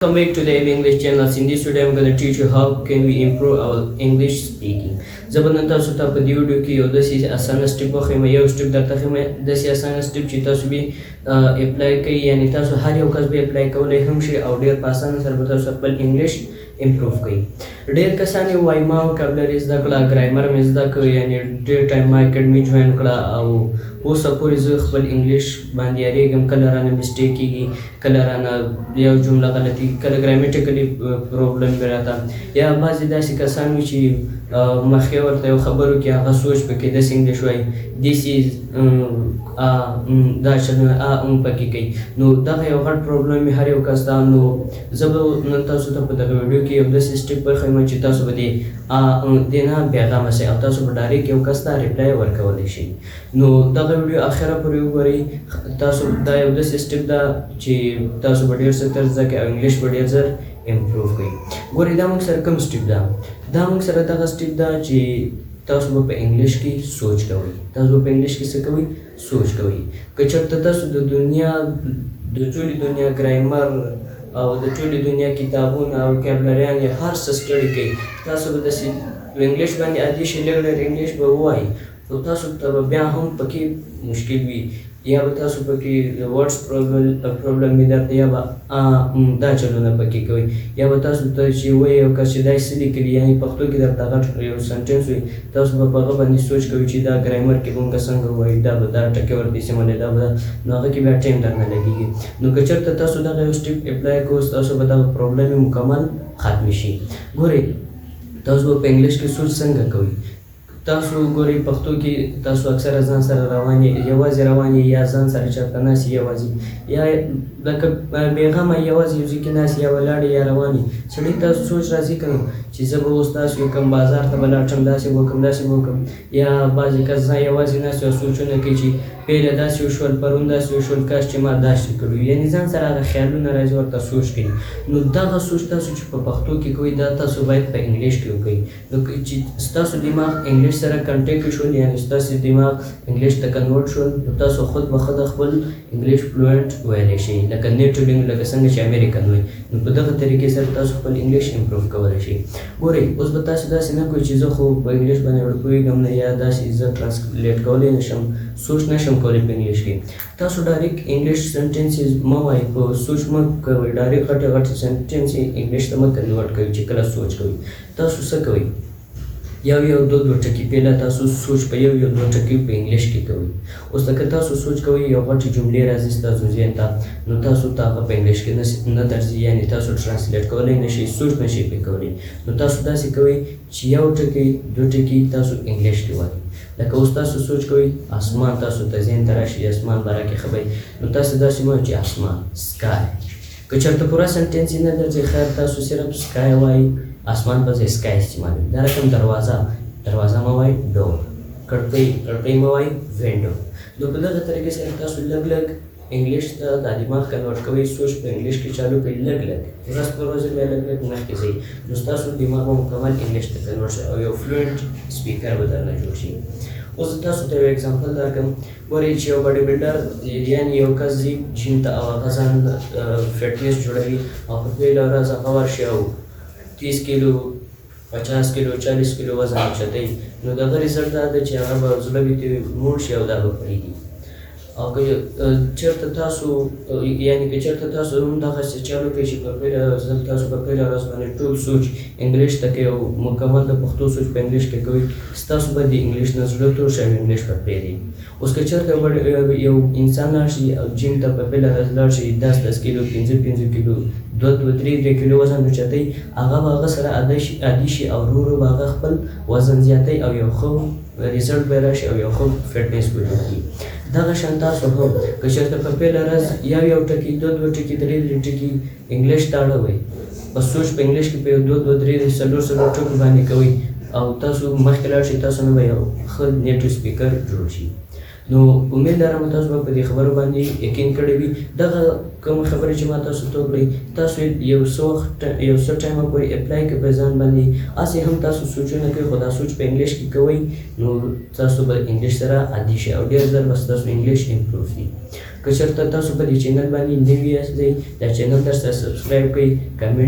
Welcome back to the AB English channel. In this video, I'm going to teach you how can we improve our English speaking. زه به نن تاسو ته په دې ویډیو کې یو داسې اسانه step وښیم، یو step درته ښیم، داسې اسانه step چې تاسو به apply کوئ، یعنی تاسو هر یو کس به apply کولی هم شئ او ډېر په اسانه سره به تاسو خپل English improve کوئ. ډېر کسان یې وایي، ما vocabulary زده کړه، ګرامر مې زده کړ، یعنی ډېر time ما academy join کړه او اوسه پورې زه خپل English باندې یارېږم. کله رانه mistake کېږي، کله رانه یو جمله غلطي، کله grammatically problem به راته، یا بعضې داسې کسان وي چې مخکې ورته یو خبرو کې هغه سوچ پکې داسې English وایي، this is ا دا چلونه ا ام پکې کوي. نو دغه یو غټ problem هر یو کس ده. نو زه به نن تاسو ته په دغه ویډیو کې یو داسې step وښیم چې تاسو به دې ا دې نه بېغمه شئ او تاسو به direct یو کس ته reply ورکولی شئ. نو دغه ویډیو اخره پورې وګورئ تاسو. دا یو داسې step ده چې تاسو به ډېر څه تر زده کړئ او English به ډېر زر improve کړئ. ګورئ، دا موږ سره کوم step ده؟ دا موږ سره دغه step ده چې تاسو به په English کې سوچ کوئ. تاسو به په English کې څه کوئ؟ سوچ کوئ. که چېرته تاسو د دنیا، د ټولې دنیا ګرامر او د ټولې دنیا کتابونه او vocabulary یان یې هر څه study کوئ، تاسو به داسې English باندې عادي شئ، لږ لږ English به ووایئ، خو تاسو ته به بیا هم پکې مشکل وي، یا به تاسو پکې words problem وي درته، یا به دا چلونه پکې کوئ، یا به تاسو ته چې وایي یو کس چې دا یې څه لیکلي، یعنی پښتو کې درته غټ یو sentence وي، تاسو به په هغه باندې سوچ کوئ چې دا ګرامر کې مونږ څنګه ووایو، دا به دا ټکی ورته استعمالوي، دا به دا، نو هغه کې بیا time درنه لګېږي. نو که چېرته تاسو دغه یو step apply کوئ، تاسو به دغه problem مکمل ختم شي. ګورئ، تاسو به په English کې سوچ څنګه کوئ؟ تاسو ګورئ، پښتو کې تاسو اکثره ځان سره روان یې، یوازې روان یې، یا ځان سره چېرته ناست یې یوازې، یا لکه بېغمه یوازې یو ځای کې ناست یا ولاړ یا روان یې. سړي ته سوچ راځي که نه چې زه به اوس داسې وکړم، بازار ته به لاړ شم، داسې به وکړم، داسې به وکړم؟ یا بعضې کس ځان یوازې ناست او سوچونه کوي چې پېله داسې وشول، پرون داسې وشول، کاش چې ما داسې کړي وي. یعنی ځان سره هغه خیالونه راځي، ورته سوچ کوي. نو دغه سوچ تاسو چې په پښتو کې کوئ، دا تاسو باید په English کې وکړئ. نو چې ستاسو دماغ English سره contact شول، یعنی ستاسو دماغ English ته convert شول، نو تاسو خود به خود خپل English fluent ویلی شئ، لکه native، لکه څنګه چې American وایي. نو په دغه طریقې سره تاسو خپل English improve کولی شئ. ګورئ، اوس به تاسو داسې نه کوئ چې زه خو په English باندې پوهېږم نه، یا داسې زه translate کولی نه شم، سوچ نه شم کولی په English کې. تاسو direct English sentences مه وایئ، په سوچ مه کوئ، direct غټې غټې sentence English ته مه convert کوئ. چې کله سوچ کوئ، تاسو څه کوئ؟ یو یو، دوه دوه ټکي پهله تاسو سوچ په یو یو، دوه ټکي په English کې کوئ. اوس لکه تاسو سوچ کوئ، یو غټې جملې راځي ستاسو ذهن ته، نو تاسو ته هغه په English کې نه درځي، یعنی تاسو translate کولی نه شئ، سوچ نه شئ پرې کولی. نو تاسو داسې کوئ چې یو ټکی، دوه ټکي تاسو English کې وایئ. لکه اوس تاسو سوچ کوئ، اسمان تاسو ته ذهن ته راشي، اسمان باره کې خبرې، نو تاسو داسې مه چې اسمان، sky. که چېرته پوره sentence یې نه درځي، خیر، تاسو صرف sky وایئ، اسمان په ځای sky استعمالوي. دا رقم دروازه، دروازه مه وایئ، door. کړکۍ، کړکۍ مه وایئ، window. نو په دغه طریقې سره تاسو لږ لږ English ته دا دماغ convert کوئ، سوچ په English کې چالو کړئ. لږ لږ، ورځ پر ورځ بیا لږ لږ مخکې ځئ، نو ستاسو دماغ به مکمل English ته convert شي او یو fluent speaker به درنه جوړ شي. اوس تاسو ته یو example درکړم. ګورئ، چې یو body builder، یعنی یو کس ځي جیم ته او هغه ځان فټنس جوړوي، او په پهله ورځ هغه ورشي او 30 کیلو، 50 کیلو، 40 کیلو وزن اوچتوي، نو د هغه result دا دی چې هغه به زړه به ترې موړ شي او دا به پرېږدي. او که چېرته تاسو، یعنی که چېرته تاسو هم دغسې چل وکړئ چې په پهله ځل تاسو په پهله ورځ باندې ټول سوچ English ته کوئ او مکمل د پښتو سوچ په English کې کوئ، ستاسو به د English نه زړه تور شي او English به پرېږدئ. اوس که چېرته یو انسان لاړ شي او جیم ته په پهله ورځ لاړ شي، 10 10 کیلو، 5 5 کیلو، دوه دوه، درې درې کیلو وزن اوچتوي، هغه به هغه سره عادي شي او ورو ورو به هغه خپل وزن زیاتوي او یو ښه result به راشي او یو ښه فټنس به جوړ کړي. دغه شان تاسو هم که چېرته په پهله ورځ یو یو ټکی، دوه دوه ټکي، درې درې ټکي English ته اړوئ، په سوچ په English کې په یو، دوه دوه، درې درې، څلور څلور ټکو باندې کوئ او تاسو مخکې لاړ شئ، تاسو نه به یو ښه native speaker جوړ شي. نو امید لرم تاسو به په دې خبرو باندې یقین کړی وي. دغه کوم خبرې چې ما تاسو ته وکړې، تاسو یو څه وخت، یو څه ټایمه پورې apply کړئ په ځان باندې. هسې هم تاسو سوچونه کوئ، خو دا سوچ په English کې کوئ، نو تاسو به English سره عادي شئ او ډېر زر به ستاسو English improve شي. که چېرته تاسو په دې چینل باندې نوي یاست، دا چینل درسره subscribe کړئ، کمنټ